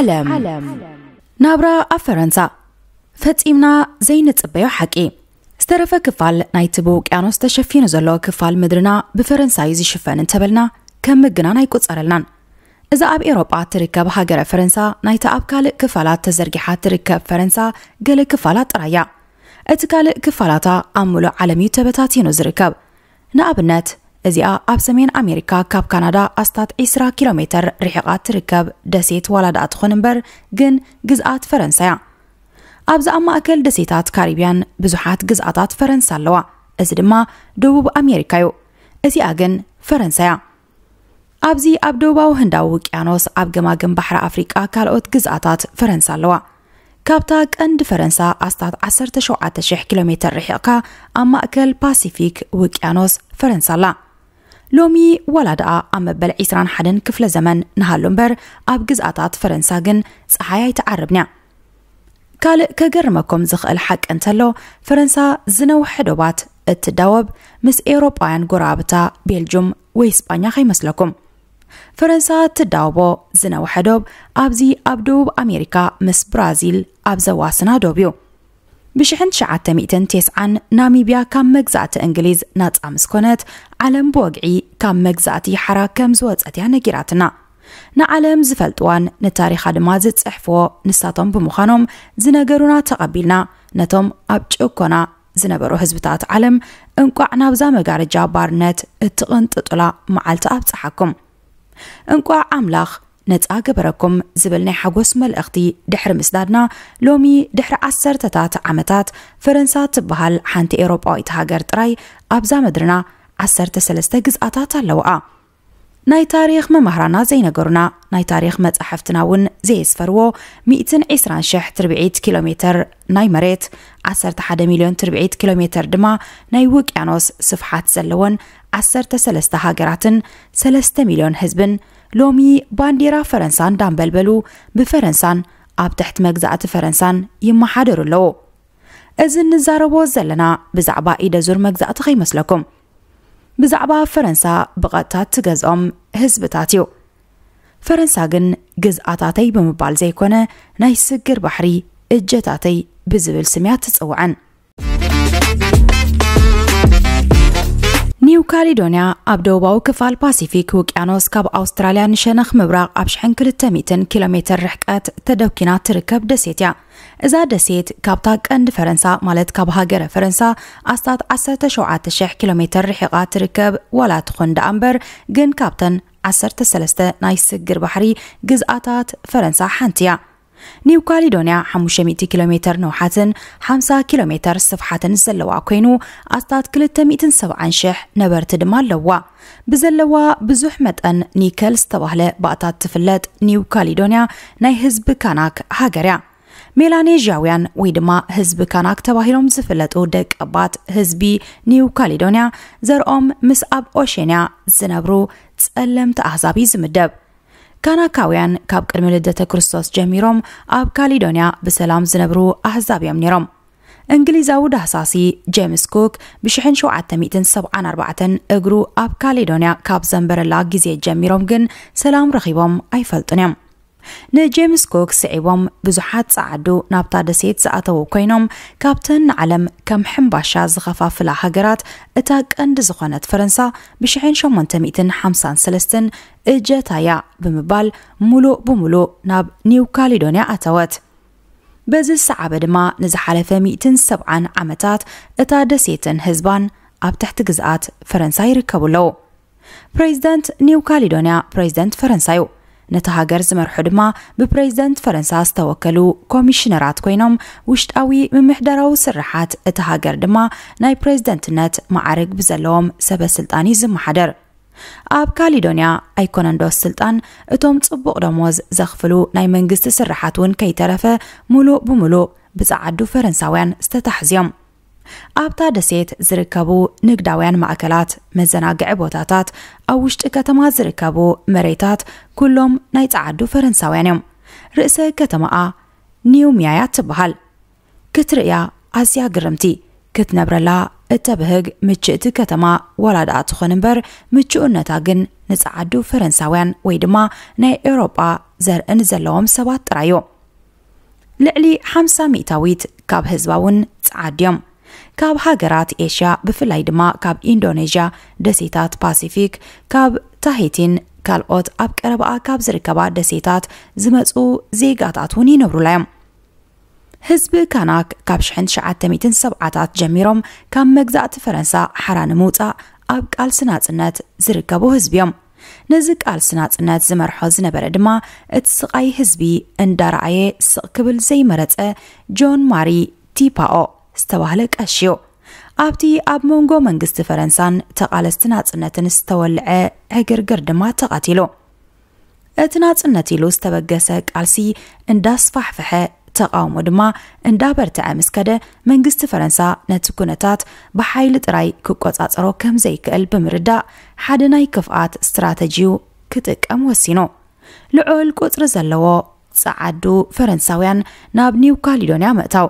ዓለም። ናብራ ኣብ ፈረንሳ። ፈጺምና ዘይንጽበዮ ሓቂ። ዝተረፈ ክፋል ናይቲ ብውቅያኖስ ተሸፊኑ ዘሎ ክፋል ምድርና ብፈረንሳ እዩ ዝሽፈን እንተበልና ከም ምግናን ኣይቁጸረልናን። እዛ ኣብ ኤውሮጳ ትርከብ ሃገረ ፈረንሳ ናይታ ኣብ ካልእ ክፋላት ተዘርጊሓ ትርከብ ፈረንሳ ገለ ክፋላት ጥራይ እያ። እቲ ካልእ ክፋላታ ኣብ ምሉእ ዓለም እዩ ተበታቲኑ ዝርከብ። ንኣብነት፣ እዚኣ ኣብ ሰሜን ኣሜሪካ ካብ ካናዳ ኣስታት ዒስራ ኪሎ ሜተር ርሒቓ ትርከብ ደሴት ዋላ ደኣ ትኹን እምበር፣ ግን ግዝኣት ፈረንሳ እያ። ኣብዚ ኣብ ማእከል ደሴታት ካሪብያን ብዙሓት ግዝኣታት ፈረንሳ ኣለዋ። እዚ ድማ ደቡብ ኣሜሪካ እዩ። እዚኣ ግን ፈረንሳ እያ። ኣብዚ ኣብ ደቡባዊ ህንዳዊ ውቅያኖስ ኣብ ገማግም ባሕሪ ኣፍሪቃ ካልኦት ግዝኣታት ፈረንሳ ኣለዋ። ካብታ ቀንዲ ፈረንሳ ኣስታት ዓሰርተ ሸውዓተ ሽሕ ኪሎ ሜተር ርሒቕካ ኣብ ማእከል ፓሲፊክ ውቅያኖስ ፈረንሳ ኣላ። ሎሚ ዋላ ደኣ ኣብ መበል ዒስራን ሓደን ክፍለ ዘመን ንሃሉ እምበር ኣብ ግዝኣታት ፈረንሳ ግን ጸሓይ ኣይትዓርብን እያ። ካልእ ከገርመኩም ዝኽእል ሓቂ እንተሎ፣ ፈረንሳ ዝነውሐ ዶባት እትዳወብ ምስ ኤውሮጳውያን ጎረባብታ ቤልጁም ወይ ስጳኛ ከይመስለኩም። ፈረንሳ ትዳወቦ ዝነውሐ ዶብ ኣብዚ ኣብ ደቡብ ኣሜሪካ ምስ ብራዚል ኣብ ዘዋስና ዶብ እዩ። ብሽሕን ትሽዓተ ሚእትን ተስዓን ናሚብያ ካብ መግዛእቲ እንግሊዝ ናጻ ምስ ኮነት፣ ዓለም ብወግዒ ካብ መግዛእቲ ሓራ ከም ዝወጸት እያ ነጊራትና። ንዓለም ዝፈልጥዋን ንታሪኻ ድማ ዝጽሕፍዎ ንሳቶም ብምዃኖም፣ ዝነገሩና ተቐቢልና፣ ነቶም ኣብ ጭኮና ዝነበሩ ህዝብታት ዓለም እንቋዕ ናብዛ መጋረጃ ባርነት እትቕንጥጡላ መዓልቲ ኣብጽሓኩም። እንቋዕ ኣምላኽ ነጻ ገበረኩም ዝብል ናይ ሓጎስ መልእኽቲ ድሕሪ ምስዳድና፣ ሎሚ ድሕሪ ዓሰርተታት ዓመታት ፈረንሳ ትበሃል ሓንቲ ኤውሮጳዊት ሃገር ጥራይ ኣብዛ ምድርና ዓሰርተ ሰለስተ ግዝኣታት ኣለዋኣ። ናይ ታሪኽ መማህራና ዘይነገሩና፣ ናይ ታሪኽ መጻሕፍትና እውን ዘየስፈርዎ፣ ሚእትን ዕስራን ሽሕ ትርብዒት ኪሎ ሜተር ናይ መሬት፣ ዓሰርተ ሓደ ሚልዮን ትርብዒት ኪሎ ሜተር ድማ ናይ ውቅያኖስ ስፍሓት ዘለወን ዓሰርተ ሰለስተ ሃገራትን ሰለስተ ሚልዮን ህዝብን፣ ሎሚ ባንዴራ ፈረንሳ እንዳንበልበሉ ብፈረንሳን ኣብ ትሕቲ መግዛእቲ ፈረንሳን ይመሓደሩ ኣለዉ። እዚ እንዛረቦ ዘለና ብዛዕባ ኢደ ዙር መግዛእቲ ከይመስለኩም። ብዛዕባ ፈረንሳ ብቐጥታ ትገዝኦም ህዝብታት እዩ። ፈረንሳ ግን ግዝኣታተይ ብምባል ዘይኮነ፣ ናይ ስግር ባሕሪ እጀታተይ ብዝብል ስም እያ ትጽውዐን። ኒው ካሊዶንያ ኣብ ደቡባዊ ክፋል ፓሲፊክ ውቅያኖስ ካብ ኣውስትራልያ ንሸነኽ ምብራቕ ኣብ ሽሕን ክልተ ሚእትን ኪሎ ሜተር ርሕቀት ተደኪና ትርከብ ደሴት እያ። እዛ ደሴት ካብታ ቀንዲ ፈረንሳ፣ ማለት ካብ ሃገረ ፈረንሳ ኣስታት ዓሰርተ ሸውዓተ ሽሕ ኪሎ ሜተር ርሒቓ ትርከብ ዋላ ትኹን ደኣ እምበር፣ ግን ካብተን ዓሰርተ ሰለስተ ናይ ስግር ባሕሪ ግዝኣታት ፈረንሳ ሓንቲ እያ። ኒው ካሊዶንያ ሓሙሽተ ሚእቲ ኪሎ ሜተር ንውሓትን ሓምሳ ኪሎ ሜተር ስፍሓትን ዘለዋ ኮይኑ፣ ኣስታት ክልተ ሚእትን ሰብዓን ሽሕ ነበርቲ ድማ ኣለዋ። ብዘለዋ ብዙሕ መጠን ኒከል ዝተባህለ ባእታት ትፍለጥ ኒው ካሊዶንያ ናይ ህዝቢ ካናክ ሃገር እያ። ሜላኔዥያውያን ወይ ድማ ህዝቢ ካናክ ተባሂሎም ዝፍለጡ ደቀባት ህዝቢ ኒው ካሊዶንያ፣ ዘርኦም ምስ ኣብ ኦሼንያ ዝነብሩ ጸለምቲ ኣህዛብ እዩ ዝምደብ። ካናካውያን ካብ ቅድሚ ልደተ ክርስቶስ ጀሚሮም ኣብ ካሊዶንያ ብሰላም ዝነብሩ ኣህዛብ እዮም ነይሮም። እንግሊዛዊ ዳህሳሲ ጄምስ ኩክ ብሽሕን ሸውዓተ ሚእትን ሰብዓን ኣርባዕተን እግሩ ኣብ ካሊዶንያ ካብ ዘንበረላ ግዜ ጀሚሮም ግን ሰላም ረኺቦም ኣይፈልጡን እዮም። ንጄምስ ኩክ ስዒቦም ብዙሓት ጸዓዱ ናብታ ደሴት ዝኣተዉ ኮይኖም፣ ካብተን ንዓለም ከም ሕምባሻ ዝኸፋፍላ ሃገራት እታ ቀንዲ ዝኾነት ፈረንሳ ብሽሕን ሸሞንተ ሚእትን ሓምሳን ሰለስተን እጀታ እያ ብምባል ሙሉእ ብሙሉእ ናብ ኒው ካሊዶንያ ኣተወት። በዚ ዝሰዓበ ድማ ንዝሓለፈ ሚእትን ሰብዓን ዓመታት እታ ደሴትን ህዝባን ኣብ ትሕቲ ግዝኣት ፈረንሳ ይርከቡ ኣለዉ። ፕሬዚደንት ኒው ካሊዶንያ ፕሬዚደንት ፈረንሳ እዩ። ነቲ ሃገር ዝመርሑ ድማ ብፕሬዚደንት ፈረንሳ ዝተወከሉ ኮሚሽነራት ኮይኖም፣ ውሽጣዊ ምምሕዳራዊ ስርሓት እታ ሃገር ድማ ናይ ፕሬዚደንትነት ማዕርግ ብዘለዎም ሰበ ስልጣን እዩ ዝመሓደር። ኣብ ካሊዶንያ ኣይኮነን ዶ ስልጣን እቶም ጽቡቕ ደሞዝ ዘኽፍሉ ናይ መንግስቲ ስርሓት እውን ከይተረፈ ሙሉእ ብሙሉእ ብጸዓዱ ፈረንሳውያን ዝተታሕዝዮም። ኣብታ ደሴት ዝርከቡ ንግዳውያን ማእከላት፣ መዘናግዒ ቦታታት፣ ኣብ ውሽጢ ከተማ ዝርከቡ መሬታት ኩሎም ናይ ጸዓዱ ፈረንሳውያን እዮም። ርእሰ ከተማኣ ኒውሚያ እያ ትበሃል። ክትርእያ ኣዝያ ግርምቲ፣ ክትነብረላ እተብህግ ምችእቲ ከተማ ዋላ ደኣ ትኾን እምበር፣ ምቹእነታ ግን ንጸዓዱ ፈረንሳውያን ወይ ድማ ናይ ኤውሮጳ ዘርእን ዘለዎም ሰባት ጥራይ እዩ። ልዕሊ ሓምሳ ሚእታዊት ካብ ህዝባ እውን ጸዓዱ እዮም። ካብ ሃገራት ኤሽያ፣ ብፍላይ ድማ ካብ ኢንዶኔዥያ፣ ደሴታት ፓሲፊክ፣ ካብ ታሂቲን ካልኦት ኣብ ቀረባኣ ካብ ዝርከባ ደሴታት ዝመጹ ዜጋታት እውን ይነብሩላ እዮም። ህዝቢ ካናክ ካብ ሽሕን ትሽዓተ ሚእትን ሰብዓታት ጀሚሮም ካብ መግዛእቲ ፈረንሳ ሓራ ንምውጻእ ኣብ ቃልሲ ናጽነት ዝርከቡ ህዝቢ እዮም። ነዚ ቃልሲ ናጽነት ዝመርሖ ዝነበረ ድማ እቲ ስቓይ ህዝቢ እንዳረኣየ ስቕ ክብል ዘይመረጸ ጆን ማሪ ቲፓኦ ዝተባህለ ቀሺ እዩ። ኣብቲ ኣብ መንጎ መንግስቲ ፈረንሳን ተቓለስቲ ናጽነትን ዝተወልዐ ዕግርግር ድማ ተቐቲሉ። እቲ ናጽነት ኢሉ ዝተበገሰ ቃልሲ እንዳስፋሕፈሐ፣ ተቓውሞ ድማ እንዳበርትዐ ምስ ከደ፣ መንግስቲ ፈረንሳ ነቲ ኩነታት ብሓይሊ ጥራይ ክቆጻጸሮ ከም ዘይክእል ብምርዳእ፣ ሓደ ናይ ክፍኣት ስትራተጂኡ ክጥቀም ወሲኑ። ልዑል ቁጽሪ ዘለዎ ጸዓዱ ፈረንሳውያን ናብ ኒው ካሊዶንያ ምእታው።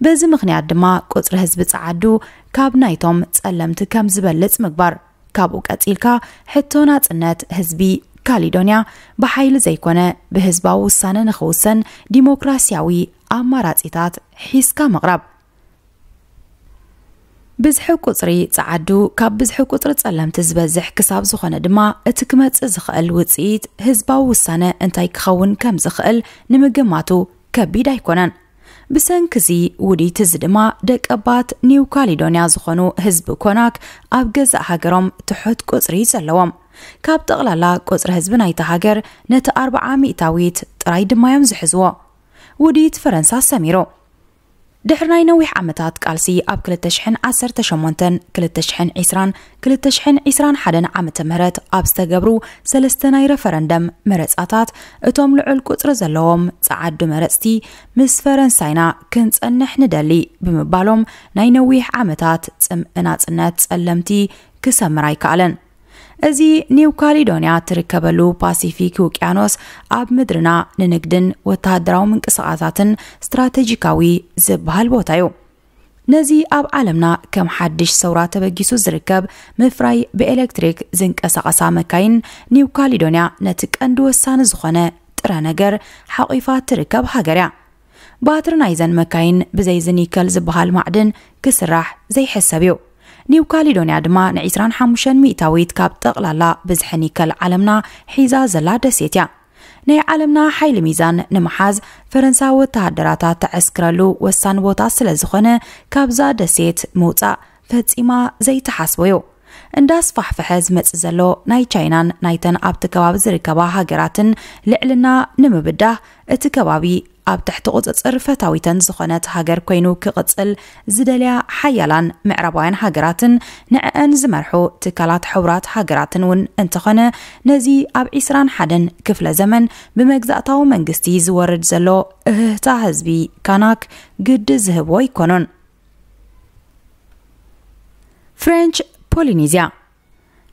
በዚ ምኽንያት ድማ ቁጽሪ ህዝቢ ጸዓዱ ካብ ናይቶም ጸለምቲ ከም ዝበልጽ ምግባር። ካብኡ ቀጺልካ፣ ሕቶ ናጽነት ህዝቢ ካሊዶንያ ብሓይሊ ዘይኮነ፣ ብህዝባዊ ውሳነ ንኽውሰን ዲሞክራሲያዊ ኣማራጺታት ሒዝካ ምቕራብ። ብዝሒ ቁጽሪ ጸዓዱ ካብ ብዝሒ ቁጽሪ ጸለምቲ ዝበዝሕ ክሳብ ዝኾነ ድማ፣ እቲ ክመጽእ ዝኽእል ውጽኢት ህዝባዊ ውሳነ እንታይ ክኸውን ከም ዝኽእል ንምግማቱ ከቢድ ኣይኮነን። ብሰንኪ እዚ ውዲት እዚ ድማ፣ ደቀባት ኒው ካሊዶንያ ዝኾኑ ህዝቢ ኮናክ ኣብ ገዛእ ሃገሮም ትሑት ቁጽሪ ዘለዎም። ካብ ጠቕላላ ቁጽሪ ህዝቢ ናይታ ሃገር ነቲ ኣርብዓ ሚእታዊት ጥራይ ድማ እዮም ዝሕዝዎ። ውዲት ፈረንሳ ሰሚሩ። ድሕሪ ናይ ነዊሕ ዓመታት ቃልሲ፣ ኣብ ክልተ ሽሕን ዓሰርተ ሸሞንተን፣ ክልተ ሽሕን ዕስራን፣ ክልተ ሽሕን ዕስራን ሓደን ዓመተ ምህረት ኣብ ዝተገብሩ ሰለስተ ናይ ረፈረንደም መረጻታት፣ እቶም ልዑል ቁጽሪ ዘለዎም ጸዓዱ መረጽቲ፣ ምስ ፈረንሳይና ክንጸንሕ ንደሊ ብምባሎም፣ ናይ ነዊሕ ዓመታት ጽምኢ ናጽነት ጸለምቲ ክሰምር ኣይከኣለን። እዚ ኒው ካሊዶንያ ትርከበሉ ፓሲፊክ ውቅያኖስ፣ ኣብ ምድርና ንንግድን ወተሃደራዊ ምንቅስቓሳትን ስትራቴጂካዊ ዝበሃል ቦታ እዩ። ነዚ ኣብ ዓለምና ከም ሓድሽ ሰውራ ተበጊሱ ዝርከብ ምፍራይ ብኤሌክትሪክ ዝንቀሳቐሳ መካይን፣ ኒው ካሊዶንያ ነቲ ቀንዲ ወሳኒ ዝኾነ ጥረ ነገር ሓቒፋ ትርከብ ሃገር እያ። ባትሪ ናይዘን መካይን ብዘይ እዚ ኒከል ዝበሃል ማዕድን ክስራሕ ዘይሕሰብ እዩ። ኒው ካሊዶንያ ድማ ን ዕስራን ሓሙሽተን ሚእታዊት ካብ ጠቕላላ ብዝሒ ኒከል ዓለምና ሒዛ ዘላ ደሴት እያ። ናይ ዓለምና ሓይሊ ሚዛን ንምሓዝ፣ ፈረንሳ ወተሃደራታ ተዐስክረሉ ወሳኒ ቦታ ስለ ዝኾነ፣ ካብዛ ደሴት ምውጻእ ፈጺማ ዘይተሓስቦ እዩ። እንዳስፋሕፈሐ ዝመጽእ ዘሎ ናይ ቻይናን ናይተን ኣብቲ ከባቢ ዝርከባ ሃገራትን ልዕልና ንምብዳህ፣ እቲ ከባቢ ኣብ ትሕቲ ቁጽጽር ፈታዊተን ዝኾነት ሃገር ኮይኑ ክቕጽል ዝደልያ ሓያላን ምዕራባውያን ሃገራትን ንዕአን ዝመርሑ ትካላት ሕቡራት ሃገራትን እውን እንተኾነ፣ ነዚ ኣብ ዕስራን ሓደን ክፍለ ዘመን ብመግዛእታዊ መንግስቲ ዝወርድ ዘሎ እህህታ ህዝቢ ካናክ ግዲ ዝህብዎ ኣይኮኑን። ፍሬንች ፖሊኒዝያ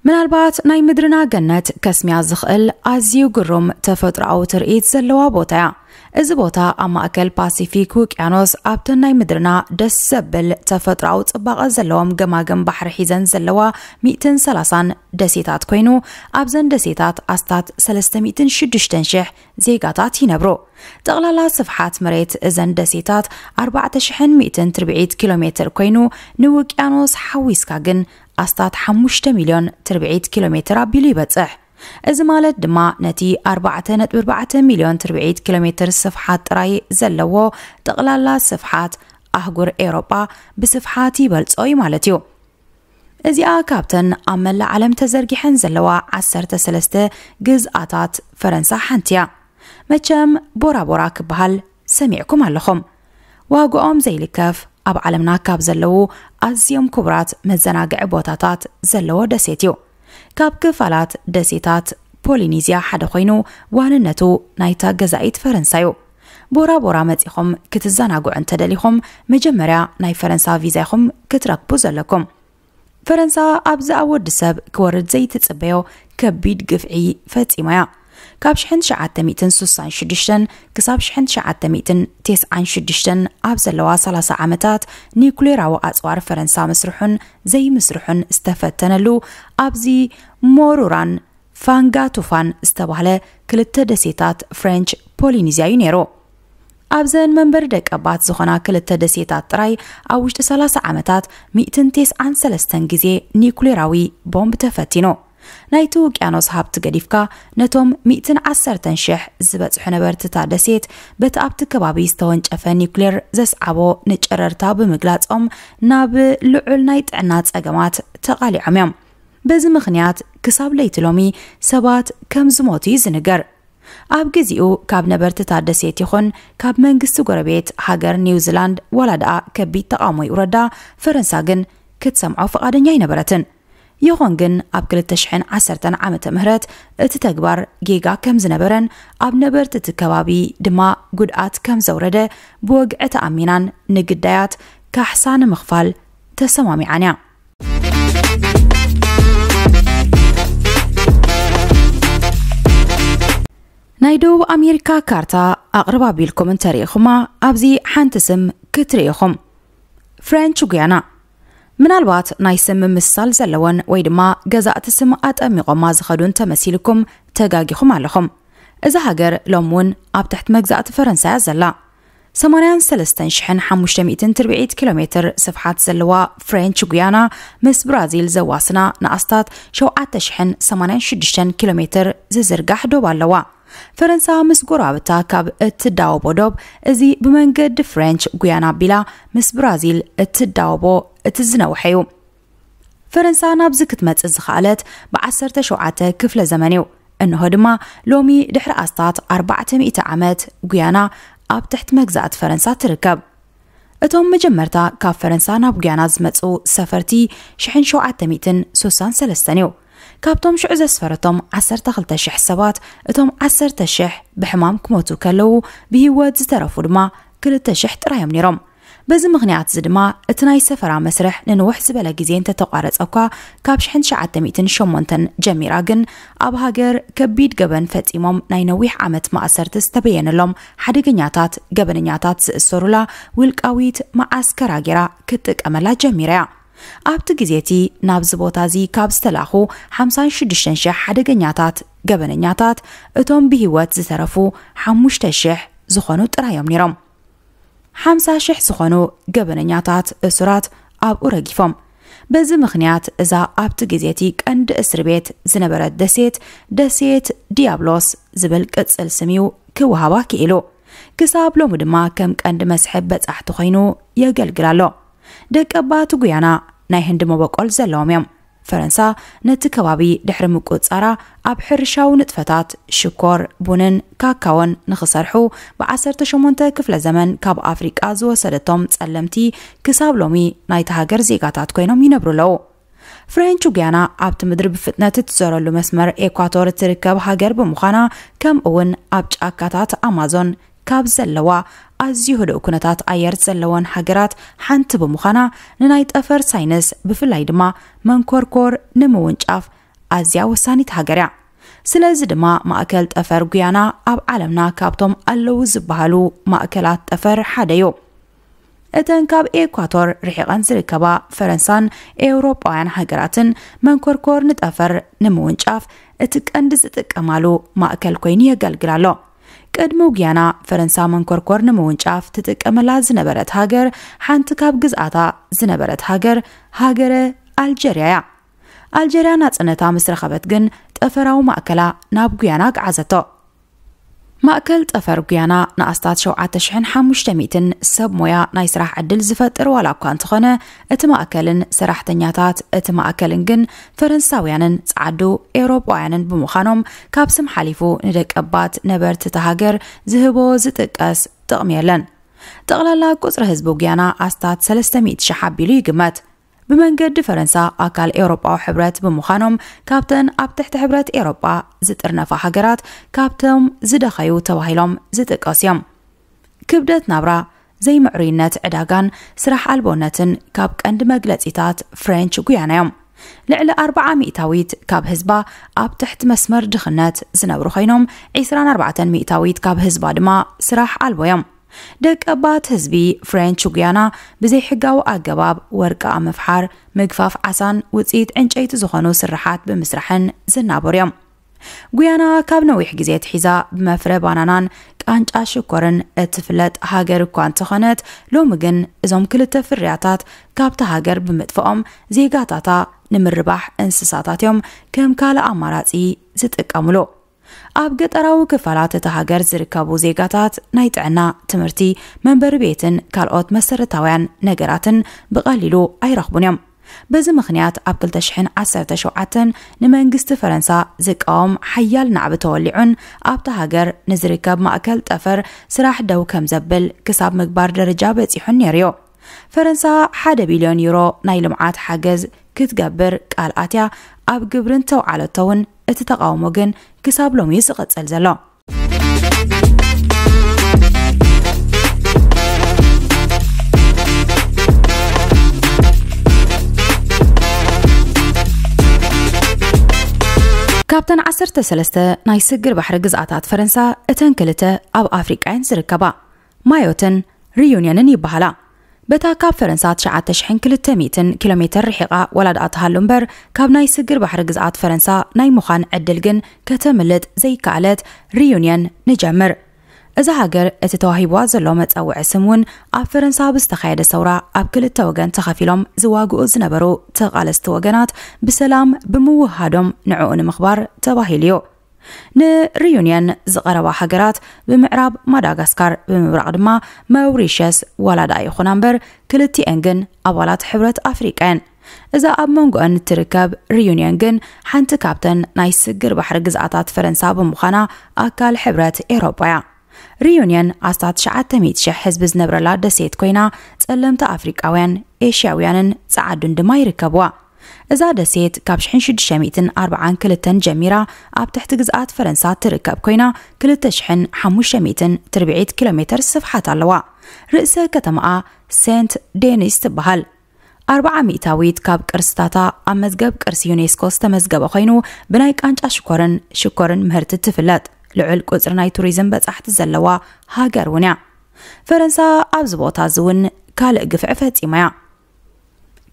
ምናልባት ናይ ምድርና ገነት ከስምያ ዝኽእል ኣዝዩ ግሩም ተፈጥሮኣዊ ትርኢት ዘለዋ ቦታ እያ። እዚ ቦታ ኣብ ማእከል ፓሲፊክ ውቅያኖስ፣ ኣብተን ናይ ምድርና ደስ ዘብል ተፈጥሮኣዊ ጽባቐ ዘለዎም ገማግም ባሕሪ ሒዘን ዘለዋ ሚእትን ሰላሳን ደሴታት ኮይኑ፣ ኣብዘን ደሴታት ኣስታት ሰለስተ ሚእትን ሽዱሽተን ሽሕ ዜጋታት ይነብሩ። ጠቕላላ ስፍሓት መሬት እዘን ደሴታት ኣርባዕተ ሽሕን ሚእትን ትርብዒት ኪሎ ሜትር ኮይኑ፣ ንውቅያኖስ ሓዊስካ ግን ኣስታት ሓሙሽተ ሚልዮን ትርብዒት ኪሎ ሜትር ኣቢሉ ይበጽሕ። እዚ ማለት ድማ ነቲ ኣርባዕተ ነጥቢ ኣርባዕተ ሚልዮን ትርብዒት ኪሎ ሜትር ስፍሓት ጥራይ ዘለዎ ጠቕላላ ስፍሓት ኣህጉር ኤውሮጳ ብስፍሓት ይበልጾ እዩ ማለት እዩ። እዚኣ ካብተን ኣብ መላእ ዓለም ተዘርጊሐን ዘለዋ ዓሰርተ ሰለስተ ግዝኣታት ፈረንሳ ሓንቲ እያ። መቸም ቦራ ቦራ ክበሃል ሰሚዕኩም ኣለኹም። ዋግኦም ዘይልከፍ፣ ኣብ ዓለምና ካብ ዘለዉ ኣዝዮም ክቡራት መዘናግዒ ቦታታት ዘለዎ ደሴት እዩ። ካብ ክፋላት ደሴታት ፖሊኒዝያ ሓደ ኮይኑ፣ ዋንነቱ ናይታ ገዛኢት ፈረንሳ እዩ። ቦራ ቦራ መጺኹም ክትዘናግዑ እንተደሊኹም፣ መጀመርያ ናይ ፈረንሳ ቪዛ ኢኹም ክትረክቡ ዘለኩም። ፈረንሳ ኣብዚ ኣብ ወዲ ሰብ ክወርድ ዘይትጽበዮ ከቢድ ግፍዒ ፈጺማ እያ። ካብ ሽሕን ትሽዓተ ሚእትን ስሳን ሽዱሽተን ክሳብ ሽሕን ትሽዓተ ሚእትን ተስዓን ሽዱሽተን ኣብ ዘለዋ ሰላሳ ዓመታት ኒኩሌራዊ ኣጽዋር ፈረንሳ ምስርሑን ዘይምስርሑን ዝተፈተነሉ ኣብዚ ሞሩራን ፋንጋቱፋን ዝተባህለ ክልተ ደሴታት ፍሬንች ፖሊኒዝያ እዩ ነይሩ። ኣብዘን መንበሪ ደቀባት ዝኾና ክልተ ደሴታት ጥራይ ኣብ ውሽጢ ሰላሳ ዓመታት ሚእትን ተስዓን ሰለስተን ግዜ ኒኩሌራዊ ቦምብ ተፈቲኑ። ናይቲ ውቅያኖስ ሃብቲ ገዲፍካ ነቶም ሚእትን ዓሰርተን ሽሕ ዝበጽሑ ነበርትታ ደሴት በቲ ኣብቲ ከባቢ ዝተወንጨፈ ኒኩሌር ዘስዓቦ ንጨረርታ ብምግላጾም ናብ ልዑል ናይ ጥዕና ጸገማት ተቓሊዖም እዮም። በዚ ምኽንያት ክሳብ ለይቲ ሎሚ ሰባት ከም ዝሞቱ እዩ ዝንገር። ኣብ ግዜኡ ካብ ነበርትታ ደሴት ይኹን ካብ መንግስቲ ጎረቤት ሃገር ኒውዚላንድ ዋላ ደኣ ከቢድ ተቓውሞ ይውረዳ፣ ፈረንሳ ግን ክትሰምዖ ፍቓደኛ ኣይነበረትን። ይኹን ግን ኣብ ክልተ ሽሕን ዓሰርተን ዓመተ ምህረት እቲ ተግባር ጌጋ ከም ዝነበረን ኣብ ነበርቲ እቲ ከባቢ ድማ ጉድኣት ከም ዘውረደ ብወግዒ ተኣሚናን ንግዳያት ካሕሳ ንምኽፋል ተሰማሚዓን እያ። ናይ ደቡብ ኣሜሪካ ካርታ ኣቕርብ ኣቢልኩም እንተርኢኹማ ኣብዚ ሓንቲ ስም ክትርኢ ኢኹም። ፍሬንች ጉያና። ምናልባት ናይ ስም ምምስሳል ዘለወን ወይ ድማ ገዛእቲ ስም ኣጠሚቖማ ዝኸዱ እንተመሲልኩም ተጋጊኹም ኣለኹም። እዛ ሃገር ሎም እውን ኣብ ትሕቲ መግዛእቲ ፈረንሳ እያ ዘላ። ሰማንያን ሰለስተን ሽሕን ሓሙሽተ ሚእትን ትርብዒት ኪሎ ሜትር ስፍሓት ዘለዋ ፍሬንች ጉያና ምስ ብራዚል ዘዋስና ንኣስታት ሸውዓተ ሽሕን ሰማንያን ሽዱሽተን ኪሎ ሜትር ዝዝርጋሕ ዶብ ኣለዋ። ፈረንሳ ምስ ጎረባብታ ካብ እትዳወቦ ዶብ እዚ ብመንገዲ ፍሬንች ጉያና ኣቢላ ምስ ብራዚል እትዳወቦ እቲ ዝነውሐ እዩ። ፈረንሳ ናብዚ ክትመጽእ ዝኸኣለት ብዓሰርተ ሸውዓተ ክፍለ ዘመን እዩ። እንሆ ድማ ሎሚ ድሕሪ ኣስታት ኣርባዕተ ሚእቲ ዓመት ጉያና ኣብ ትሕቲ መግዛእቲ ፈረንሳ ትርከብ። እቶም መጀመርታ ካብ ፈረንሳ ናብ ጉያና ዝመጹ ሰፈርቲ ሽሕን ሸውዓተ ሚእትን ስሳን ሰለስተን እዩ። ካብቶም ሽዑ ዘስፈረቶም ዓሰርተ ክልተ ሽሕ ሰባት እቶም ዓሰርተ ሽሕ ብሕማም ክሞቱ ከለዉ ብህይወት ዝተረፉ ድማ ክልተ ሽሕ ጥራይ እዮም ነይሮም። በዚ ምኽንያት እዚ ድማ እቲ ናይ ሰፈራ መስርሕ ንንውሕ ዝበለ ግዜ እንተተቋረጸ እኳ ካብ ሽሕን ትሽዓተ ሚእትን ሸሞንተን ጀሚራ ግን ኣብ ሃገር ከቢድ ገበን ፈጺሞም ናይ ነዊሕ ዓመት ማእሰርቲ ዝተበየነሎም ሓደገኛታት ገበነኛታት ዝእሰሩላ ውልቃዊት መዓስከራ ጌራ ክትጥቀመላ ጀሚራ እያ። ኣብቲ ግዜ እቲ ናብዚ ቦታ እዚ ካብ ዝተላኹ ሓምሳን ሽዱሽተን ሽሕ ሓደገኛታት ገበነኛታት እቶም ብህይወት ዝተረፉ ሓሙሽተ ሽሕ ዝኾኑ ጥራይ እዮም ነይሮም። ሓምሳ ሽሕ ዝኾኑ ገበነኛታት እሱራት ኣብኡ ረጊፎም። በዚ ምኽንያት እዛ ኣብቲ ግዜ እቲ ቀንዲ እስሪ ቤት ዝነበረት ደሴት ደሴት ዲያብሎስ ዝብል ቅጽል ስም እዩ ክወሃባ ክኢሉ። ክሳብ ሎሚ ድማ ከም ቀንዲ መስሕብ በጻሕቲ ኮይኑ የገልግል ኣሎ። ደቀባት ጉያና ናይ ህንዲ መበቆል ዘለዎም እዮም። ፈረንሳ ነቲ ከባቢ ድሕሪ ምቁጽጻራ ኣብ ሕርሻዊ ንጥፈታት ሽኮር፣ ቡንን ካካዎን ንኽሰርሑ ብዓሰርተ ሸሞንተ ክፍለ ዘመን ካብ ኣፍሪቃ ዝወሰደቶም ጸለምቲ ክሳብ ሎሚ ናይታ ሃገር ዜጋታት ኮይኖም ይነብሩ ኣለዉ። ፍሬንች ጉያና ኣብቲ ምድሪ ብፍጥነት እትዞረሉ መስመር ኤኳቶር እትርከብ ሃገር ብምዃና ከምኡ እውን ኣብ ጫካታት ኣማዞን ካብ ዘለዋ ኣዝዩ ህዱእ ኩነታት ኣየር ዘለወን ሃገራት ሓንቲ ብምዃና ንናይ ጠፈር ሳይንስ ብፍላይ ድማ መንኮርኮር ንምውንጫፍ ኣዝያ ወሳኒት ሃገር እያ። ስለዚ ድማ ማእከል ጠፈር ጉያና ኣብ ዓለምና ካብቶም ኣለዉ ዝበሃሉ ማእከላት ጠፈር ሓደ እዩ። እተን ካብ ኤኳቶር ርሒቐን ዝርከባ ፈረንሳን ኤውሮጳውያን ሃገራትን መንኮርኮር ንጠፈር ንምውንጫፍ እቲ ቀንዲ ዝጥቀማሉ ማእከል ኮይኑ የገልግል ኣሎ። ቅድሚ ጉያና ፈረንሳ መንኮርኮር ንምውንጫፍ ትጥቀመላ ዝነበረት ሃገር ሓንቲ ካብ ግዝኣታ ዝነበረት ሃገር ሃገረ ኣልጀርያ እያ። ኣልጀርያ ናጽነታ ምስ ረኸበት ግን ጠፈራዊ ማእከላ ናብ ጉያና ኣግዓዘቶ። ማእከል ጠፈር ጉያና ንኣስታት ሸውዓተ ሽሕን ሓሙሽተ ሚእትን ሰብ ሞያ ናይ ስራሕ ዕድል ዝፈጥር ዋላ እኳ እንተኾነ እቲ ማእከልን ሰራሕተኛታት እቲ ማእከልን ግን ፈረንሳውያንን ጸዓዱ ኤውሮጳውያንን ብምዃኖም ካብ ስም ሓሊፉ ንደቀባት ነበርቲ እታ ሃገር ዝህቦ ዝጥቀስ ጥቕሚ የለን። ጠቕላላ ቁጽሪ ህዝቢ ጉያና ኣስታት ሰለስተ ሚእቲ ሽሕ ኣቢሉ ይግመት። ብመንገዲ ፈረንሳ ኣካል ኤውሮጳዊ ሕብረት ብምዃኖም ካብተን ኣብ ትሕቲ ሕብረት ኤውሮጳ ዝጥርነፋ ሃገራት ካብቶም ዝደኸዩ ተባሂሎም ዝጥቀሱ እዮም። ክብደት ናብራ፣ ዘይምዕሩይነት ዕዳጋን ስራሕ ኣልቦነትን ካብ ቀንዲ መግለጺታት ፍሬንች ጉያና እዮም። ልዕሊ ኣርብዓ ሚእታዊት ካብ ህዝባ ኣብ ትሕቲ መስመር ድኽነት ዝነብሩ ኮይኖም፣ ዕስራን ኣርባዕተን ሚእታዊት ካብ ህዝባ ድማ ስራሕ ኣልቦ እዮም። ደቀባት ህዝቢ ፍሬንች ጉያና ብዘይሕጋዊ ኣገባብ ወርቂ ኣብ ምፍሓር፣ ምግፋፍ ዓሳን ውፅኢት ዕንጨይቲ ዝኾኑ ስርሓት ብምስራሕን ዝናበሩ እዮም። ጉያና ካብ ነዊሕ ግዜ ኣትሒዛ ብመፍረ ባናናን ቃንጫ ሽኮርን እትፍለጥ ሃገር እኳ እንተኾነት፣ ሎሚ ግን እዞም ክልተ ፍርያታት ካብታ ሃገር ብምጥፍኦም፣ ዜጋታታ ንምርባሕ እንስሳታት እዮም ከም ካልእ ኣማራጺ ዝጥቀምሉ። ኣብ ገጠራዊ ክፋላት እታ ሃገር ዝርከቡ ዜጋታት ናይ ጥዕና፣ ትምህርቲ፣ መንበሪ ቤትን ካልኦት መሰረታውያን ነገራትን ብቐሊሉ ኣይረኽቡን እዮም። በዚ ምኽንያት ኣብ ክልተ ሽሕን ዓሰርተ ሸውዓተን ንመንግስቲ ፈረንሳ ዝቃወም ሓያል ናዕቢ ተወሊዑን ኣብታ ሃገር ንዝርከብ ማእከል ጠፈር ስራሕ ደው ከም ዘብል ክሳብ ምግባር ደረጃ በጺሑን ነይሩ እዩ። ፈረንሳ ሓደ ቢልዮን ዩሮ ናይ ልምዓት ሓገዝ ክትገብር ቃል ኣትያ ኣብ ግብርን ተውዓለቶ እውን እቲ ተቃውሞ ግን ክሳብ ሎሚ እዩ ዝቕጽል ዘሎ። ካብተን ዓሰርተ ሰለስተ ናይ ስግር ባሕሪ ግዝኣታት ፈረንሳ፣ እተን ክልተ ኣብ ኣፍሪቃ እየን ዝርከባ። ማዮትን ሪዩንየንን ይበሃላ። በታ ካብ ፈረንሳ ትሽዓተ ሽሕን ክልተ ሚእትን ኪሎ ሜትር ርሒቓ ዋላ ደኣ ትሃሉ እምበር፣ ካብ ናይ ስግር ባሕሪ ግዝኣት ፈረንሳ ናይ ምዃን ዕድል ግን ከተምልጥ ዘይከኣለት ሪዩንየን ንጀምር። እዛ ሃገር እቲ ተዋሂብዋ ዘሎ መጸውዒ ስም እውን ኣብ ፈረንሳ ብዝተኻየደ ሰውራ ኣብ ክልተ ወገን ተኸፊሎም ዝዋግኡ ዝነበሩ ተቓለስቲ ወገናት ብሰላም ብምውህሃዶም ንዕኡ ንምኽባር ተባሂሉ እዩ። ንሪዩንየን ዝቐረባ ሃገራት ብምዕራብ ማዳጋስካር፣ ብምብራቕ ድማ መውሪሸስ ዋላ ደኣ ይኹና እምበር፣ ክልቲኤን ግን ኣባላት ሕብረት ኣፍሪቃ እየን። እዛ ኣብ መንጎአን እትርከብ ሪዩንየን ግን ሓንቲ ካብተን ናይ ስግር ባሕሪ ግዝኣታት ፈረንሳ ብምዃና ኣካል ሕብረት ኤውሮጳ እያ። ሪዩንየን ኣስታት ትሽዓተ ሚእቲ ሽሕ ህዝቢ ዝነብረላ ደሴት ኮይና፣ ጸለምቲ ኣፍሪቃውያን፣ ኤሽያውያንን ጸዓዱን ድማ ይርከብዋ። እዛ ደሴት ካብ ሽሕን ሽዱሽተ ሚእትን ኣርባዓን ክልተን ጀሚራ ኣብ ትሕቲ ግዝኣት ፈረንሳ ትርከብ ኮይና፣ ክልተ ሽሕን ሓሙሽተ ሚእትን ትርብዒት ኪሎ ሜትር ስፍሓት ኣለዋ። ርእሰ ከተማኣ ሴንት ዴኒስ ትበሃል። ኣርብዓ ሚእታዊት ካብ ቅርስታታ ኣብ መዝገብ ቅርሲ ዩኔስኮ ዝተመዝገበ ኮይኑ፣ ብናይ ቃንጫ ሽኮርን ሽኮርን ምህርቲ ትፍለጥ። ልዑል ቁጽሪ ናይ ቱሪዝም በጻሕቲ ዘለዋ ሃገር እውን እያ። ፈረንሳ ኣብዚ ቦታ እዚ እውን ካልእ ግፍዒ ፈጺማ እያ።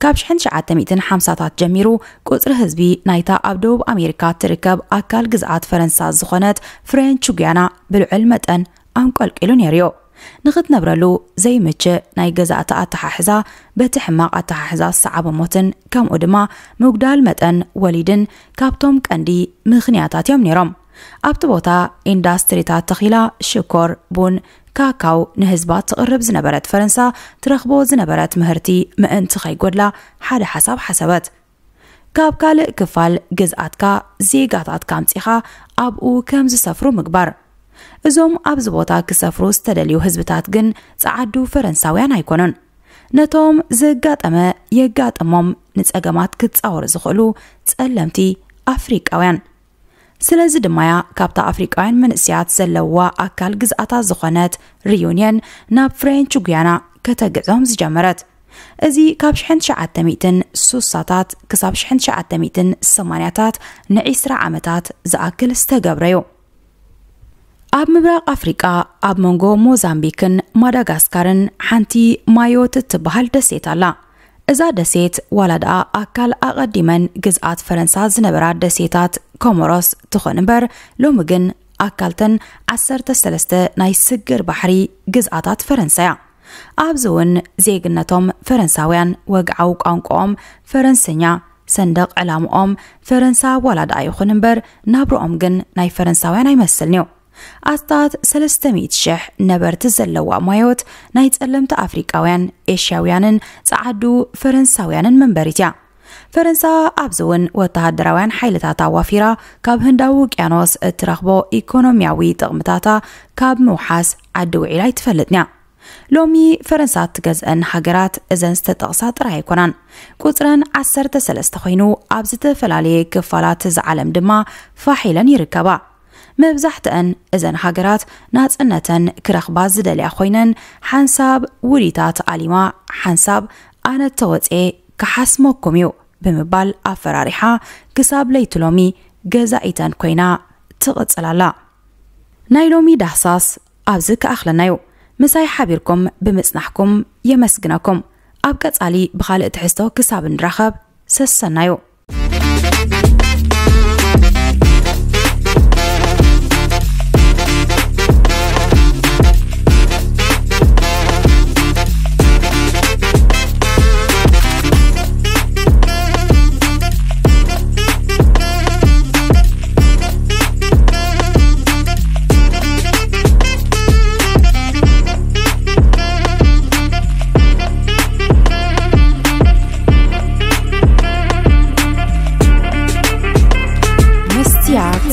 ካብ ሽሕን ትሽዓተ ሚእትን ሓምሳታት ጀሚሩ ቁጽሪ ህዝቢ ናይታ ኣብ ደቡብ ኣሜሪካ ትርከብ ኣካል ግዝኣት ፈረንሳ ዝኾነት ፍሬንች ጉያና ብልዑል መጠን ኣንቆልቂሉ ነይሩ እዩ። ንኽትነብረሉ ዘይምችእ ናይ ገዛእቲ ኣተሓሕዛ፣ በቲ ሕማቕ ኣተሓሕዛ ዝሰዓበ ሞትን ከምኡ ድማ ምጉዳል መጠን ወሊድን ካብቶም ቀንዲ ምኽንያታት እዮም ነይሮም። ኣብቲ ቦታ ኢንዳስትሪታት ተኺላ ሽኮር፣ ቡን፣ ካካው ንህዝባ ትቕርብ ዝነበረት ፈረንሳ፣ ትረኽቦ ዝነበረት ምህርቲ ምእንቲ ከይጎድላ ሓደ ሓሳብ ሓሰበት። ካብ ካልእ ክፋል ግዝኣትካ ዜጋታትካ ኣምጺኻ ኣብኡ ከም ዝሰፍሩ ምግባር። እዞም ኣብዚ ቦታ ክሰፍሩ ዝተደልዩ ህዝብታት ግን ጸዓዱ ፈረንሳውያን ኣይኮኑን። ነቶም ዘጋጠመ የጋጠሞም ንጸገማት ክጻወሩ ዝኽእሉ ጸለምቲ ኣፍሪቃውያን። ስለዚ ድማ እያ ካብታ ኣፍሪቃውያን መንእሰያት ዘለዋ ኣካል ግዝኣታ ዝኾነት ሪዩንየን ናብ ፍሬንች ጉያና ከተግዕዞም ዝጀመረት። እዚ ካብ ሽሕን ትሽዓተ ሚእትን ስሳታት ክሳብ ሽሕን ትሽዓተ ሚእትን ሰማንያታት ንዒስራ ዓመታት ዝኣክል ዝተገብረ እዩ። ኣብ ምብራቕ ኣፍሪቃ፣ ኣብ መንጎ ሞዛምቢክን ማዳጋስካርን ሓንቲ ማዮት እትበሃል ደሴት ኣላ። እዛ ደሴት ዋላ ደኣ ኣካል ኣቐዲመን ግዝኣት ፈረንሳ ዝነበራ ደሴታት ኮሞሮስ ትኾን እምበር፣ ሎሚ ግን ኣካልተን ዓሰርተ ሰለስተ ናይ ስግር ባሕሪ ግዝኣታት ፈረንሳ እያ። ኣብዚ እውን ዜግነቶም ፈረንሳውያን፣ ወግዓዊ ቋንቋኦም ፈረንስኛ፣ ሰንደቕ ዕላምኦም ፈረንሳ ዋላ ደኣ ይኹን እምበር፣ ናብርኦም ግን ናይ ፈረንሳውያን ኣይመስልን እዩ። ኣስታት ሰለስተ ሚእቲ ሽሕ ነበርቲ ዘለዋ ማዮት ናይ ጸለምቲ ኣፍሪቃውያን፣ ኤሽያውያንን ጸዓዱ ፈረንሳውያንን መንበሪት እያ። ፈረንሳ ኣብዚ እውን ወተሃደራውያን ሓይልታት ኣዋፊራ ካብ ህንዳዊ ውቅያኖስ እትረኽቦ ኢኮኖሚያዊ ጥቕምታታ ካብ ምውሓስ ዓዲ ውዒላ ኣይትፈልጥን እያ። ሎሚ ፈረንሳ እትገዝአን ሃገራት እዘን ዝተጠቕሳ ጥራይ ኣይኮናን። ቁጽረን ዓሰርተ ሰለስተ ኮይኑ፣ ኣብ ዝተፈላለየ ክፋላት እዛ ዓለም ድማ ፋሕ ኢለን ይርከባ። መብዛሕትአን እዘን ሃገራት ናጽነተን ክረኽባ ዝደልያ ኮይነን፣ ሓንሳብ ውዲታት ኣሊማ፣ ሓንሳብ ኣነ ተወጽኤ ክሓስመኩም እዩ ብምባል ኣፈራሪሓ ክሳብ ለይቲ ሎሚ ገዛኢተን ኮይና ትቕጽል ኣላ። ናይ ሎሚ ዳህሳስ ኣብዚ ክኣኽለና እዩ። ምሳይ ሓቢርኩም ብምጽናሕኩም የመስግነኩም። ኣብ ቀጻሊ ብኻልእ ትሕዝቶ ክሳብ እንራኸብ ሰሰናዩ። መስትያት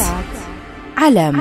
ዓለም።